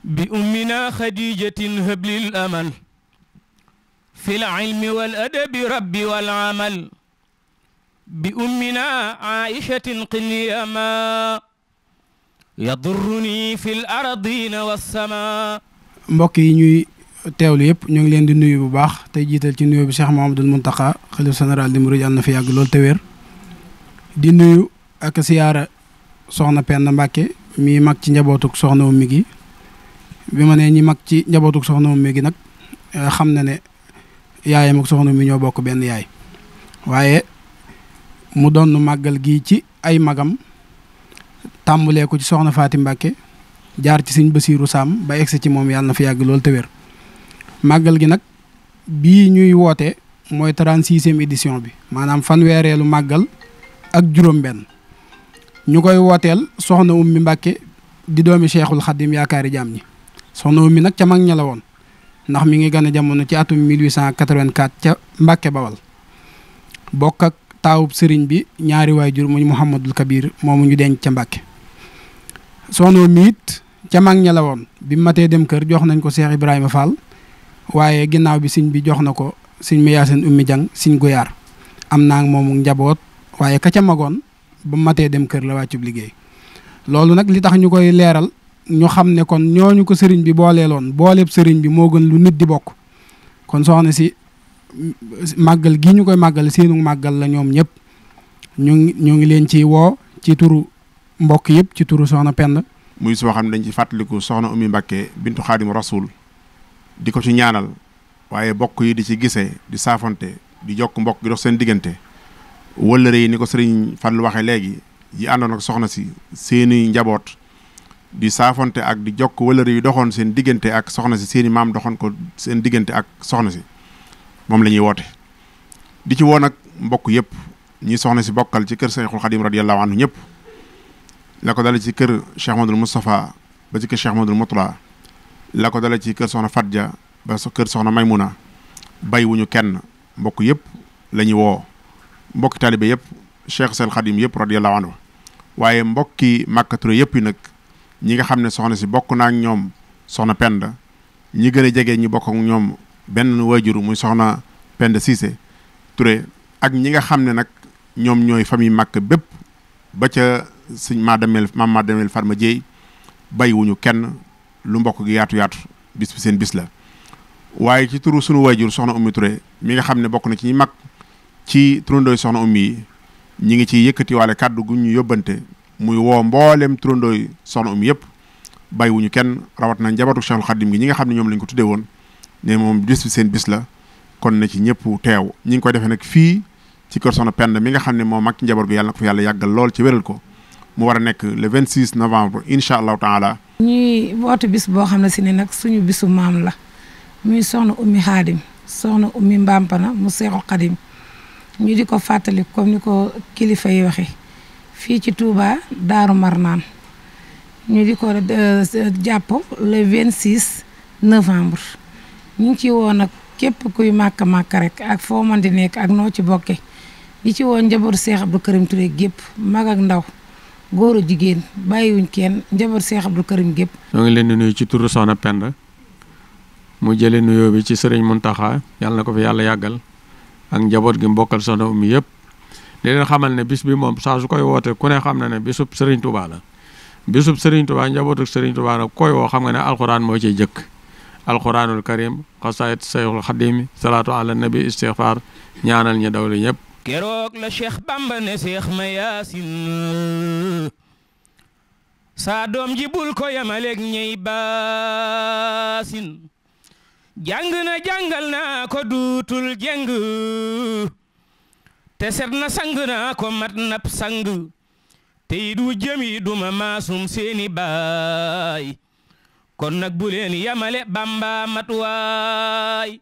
بأمنا خديجة هبل الأمل في العلم والأدب رب والعمل بأمنا عائشة قلي ما يضرني في الأرضين والسماء. mbokk yi ñuy teewlu yëpp ñu ngi leen di nuyu bu baax tey jiital ci nuyu bi Cheikh Mouhamadoul Mountakha xalif général des mourides yàlla na fi yàgg lool te wér di nuyu ak siyaara soxna Penda Mbacke mi mag ci njabootuk soxna Oumy gi bi ma nee ñi mag ci njabootuk soxna Oumy gi nag xam na ne yaayam ak soxna Oumy ñoo bokk benn yaay waaye mu doon màggal gi ci ay magam tàmbalee ko ci soxna Faati Mbacke jaar ci sëñ Basiiru Sam ba egsi ci moom yàlla na fi yàgg lool te wér màggal gi nag bii ñuy woote mooy 36e édition bi maanaam fanweereelu màggal ak juróom-benn ñu koy wooteel soxna Oumy Mbacke di doomi Cheikhul Khadim yaakaari jaam ñi soxna Oumy nag ca mag ña la woon ndax mi ngi gën a jamono ci atum 1884 ca Mbacke Bawal bokk ak taawub sëriñ bi ñaari waajur muy Mouhamadul Kabir moomu ñu denc ca Mbacke soxna Oumy it ca mag ña la woon bi matee dem kër jox nañ ko Cheikh Ibrahima Fall waaye ginnaaw bi sëñ bi jox na ko sëñ Mayaasin Oumy Jang sëñ Goyaar am naa ak moomu njaboot waaye ka ca magoon ba matee dem kër la wàccub liggéey loolu nag li tax ñu koy leeral ñu xam ne kon ñooñu ko sëriñ bi booleeloon booleeb sëriñ bi moo gën lu nit di bokk kon soxna si màggal gi ñu koy màggal seenu màggal la ñoom ñëpp ñu ngi leen ci woo ci turu mbokk yëpp ci turu soxna Penda. muy soo xam ne dañ ci fàttaliku soxna Oumy Mbacke bintu Xaadimu Rasuul di ko ci ñaanal waaye bokk yi di ci gisee di saafonte di jokk mbokk gi dox seen diggante wëllëre yi ni ko sëriñ Fallu waxee léegi yi àndoon ak soxna si seeni njaboot di saafonte ak di jokk wëllëre yi doxoon seen diggante ak soxna si seeni maam doxoon ko seen diggante ak soxna si moom la ñuy woote di ci woo nag mbokk yëpp ñi soxna si bokkal ci kër Cheikhul Khadim radiyallahu anhu ñëpp la ko dale ci kër Cheikh Modou Moustapha ba ci kër Cheikh Modou Moutala la ko dale ci kër soxna Fadja ba kër soxna Maymuna bay wuñu kenn mbokk yëpp la ñuy woo mbokki taalibe yëpp Cheikh Sel Khadim yëpp radiyallahu anhu waaye mbokki Màkka Touré yëpp yi nag ñi nga xam ne soxna si bokk naa ak ñoom soxna Penda ñi gën a jege ñi bokk ak ñoom benn waajur muy soxna Penda Cissé Touré ak ñi nga xam ne nag ñoom ñooy famille Màkka bépp ba ca sëñ maam Madamel Farma Dieye bàyyiwuñu kenn lu mbokk gi yaatu yaatu bis bi seen bis la waaye ci turu sunu waajur soxna Oumy Touré mi nga xam ne bokk na ci ñi mag ci turandooy soxna Oumy yi ñi ngi ci yëkkati waale kàddu gu ñu yóbbante muy woo mboolem turandooy soxna Oumy yëpp bàyyiwuñu kenn rawat na njabootu Cheikhul Khadim gi ñi nga xam ne ñoom lañ ko tuddee woon ne moom bis bi seen bis la kon na ci ñëpp teew ñi ngi koy defee nag fii ci kër soxna Penda mi nga xam ne moo mag ci njaboot gi yàlla na ko fi yàlla yàggal lool ci wéral ko mu war a nekk le 26 novembre incha allahu taala. ñuy woote bis boo xam ne si ne nag suñu bisu maam la muy soxna Oumy Khadim soxna Oumy Mbampana mu Seexul Khadim ñu di ko fàttali comme ni ko kilifa yi waxee fii ci Touba Daaru Marnaan ñu di ko jàpp le 26 novembre ñu ngi ci woo nag képp kuy màkk rek ak foo mën di nekk ak noo ci bokke di ci woo njabootu Cheikh Abdou Karim Touré gépp mag ak ndaw góor a jigéen bàyyiwuñ kenn njabootu Cheikh Abdou Karim gépp ñoo ngi leen di nuyu ci turu soxna Penda mu jëlee nuyoo bi ci sëriñ Muntaxa yàlla na ko fi yàlla yàggal ak njaboot gi mbokkal soxna Oumy yëpp di leen xamal ne bis bi moom saa su koy woote ku ne xam na ne bisub sëriñ Touba la bisub sëriñ Touba njabootu sëriñ Touba nag koy woo xam nga ne alxuraan moo ciy jëkk alxuraanul karim xasaayid Cheikhul Khadim salaatu ala nabi istighfar ñaanal ñi dawli ñëpp keroog la Cheikh Bamba ne Cheikh Mayaasin saa doom ji bul ko yamaleeg ñey baasin jàng na jàngal naa ko duutul jeng te set na sang naa ko mat nap sang te du jëmi duma maasum seeni baay kon nag bu leen yamale Bamba mat waay